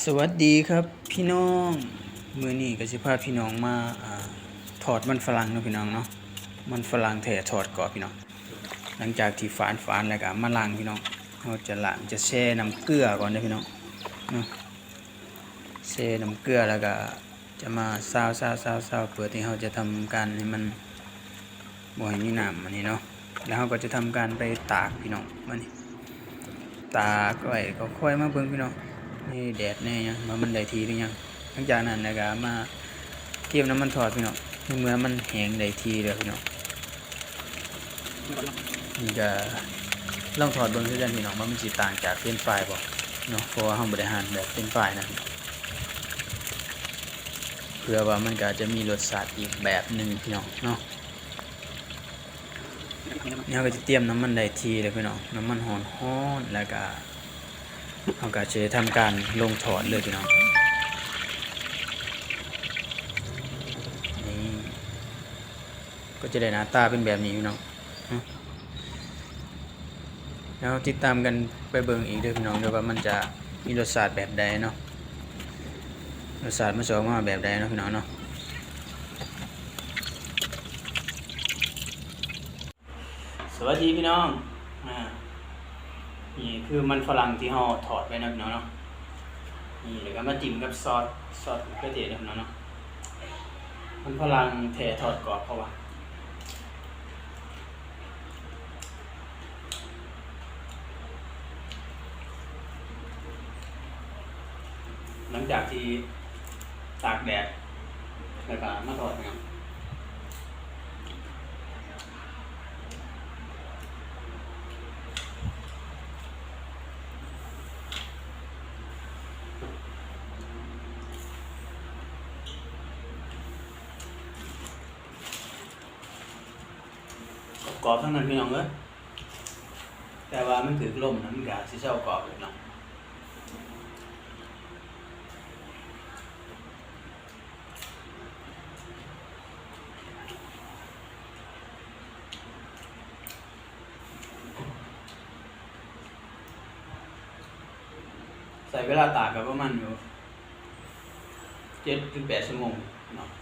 ສະຫວັດດີຄັບພີ່ນ້ອງ, ມື້ນີ້ກໍຊິພາພີ່ນ້ອງມາ ອ່າ ທອດມັນຝຣັ່ງເນາະພີ່ນ້ອງເນາະ, ມັນຝຣັ່ງແທ້ທອດກອບພີ່ນ້ອງ. ຫຼັງຈາກທີ່ຝານໆ ແລ້ວກໍມາລ້າງພີ່ນ້ອງ, ເຮົາຈະລ້າງ ຈະແຊ່ນ້ຳເກືອກ່ອນເດີພີ່ນ້ອງເນາະ, ແຊ່ນ້ຳເກືອແລ້ວກໍຈະມາຊາວໆໆໆ ເພື່ອທີ່ເຮົາຈະທຳການໃຫ້ມັນ ບໍ່ໃຫ້ມີນ້ຳ ອັນນີ້ເນາະ. ແລ້ວເຮົາກໍຈະທຳການໄປຕາກພີ່ນ້ອງ, ມານີ້ ຕາກໄວ້ກໍຄ່ອຍມາເບິ່ງພີ່ນ້ອງ ໃນແດດໃນຫຍັງ ວ່າມັນໄດ້ທີ່ຫຼືຍັງ. ຫຼັງຈາກນັ້ນແລ້ວກໍມາກຽມນ້ຳມັນທອດພີ່ນ້ອງ, ໃນເມື່ອມັນແຫ້ງໄດ້ທີ່ແລ້ວພີ່ນ້ອງ. ນີ້ກໍລອງທອດເບິ່ງຄືກັນພີ່ນ້ອງ ວ່າມັນຊິຕ່າງຈາກເຟຣນຟາຍບໍ່ເນາະ, ເພາະວ່າເຮົາບໍ່ໄດ້ຫັ່ນແບບເຟຣນຟາຍນະ, ເພື່ອວ່າມັນກໍຈະມີລົດຊາດອີກແບບໜຶ່ງພີ່ນ້ອງເນາະ. ນີ້ເຮົາກໍຈະຕຽມນ້ຳມັນໄດ້ທີ່ແລ້ວພີ່ນ້ອງ, ນ້ຳມັນຮ້ອນໆ ແລ້ວກໍເຮົາກໍຈະທຳການລົງທອດເລີຍພີ່ນ້ອງ. ນີ້ກໍຈະໄດ້ໜ້າຕາເປັນແບບນີ້ພີ່ນ້ອງ. ແລ້ວຕິດຕາມກັນໄປເບິ່ງອີກເດີພີ່ນ້ອງເດີ ວ່າມັນຈະມີລົດຊາດແບບໃດເນາະ, ລົດຊາດມັນຊິອອກມາແບບໃດເນາະພີ່ນ້ອງເນາະ. ສະຫວັດດີພີ່ນ້ອງ, ອາ ນີ້ຄືມັນຝຣັ່ງທີ່ເຮົາທອດໄວ້ເນາະພີ່ນ້ອງເນາະ. ນີ້ ແລ້ວກໍມາຈິ້ມກັບຊອດ ຊອດມະເຂືອເທດເນາະພີ່ນ້ອງເນາະ, ມັນຝຣັ່ງແທ້ທອດກອບເຂົາວ່າ. ຫຼັງຈາກທີ່ຕາກແດດ ແລ້ວກໍມາທອດເນາະ, ກອບທັງນັ້ນພີ່ນ້ອງເອີຍ, ແຕ່ວ່າມັນຖືກລົມນະ ມັນກະຊິເຊົາກອບແລ້ວເນາະ. ໃຊ້ເວລາຕາກກໍປະມານຢູ່ເຈັດເຖິງແປດຊົ່ວໂມງເນາະ.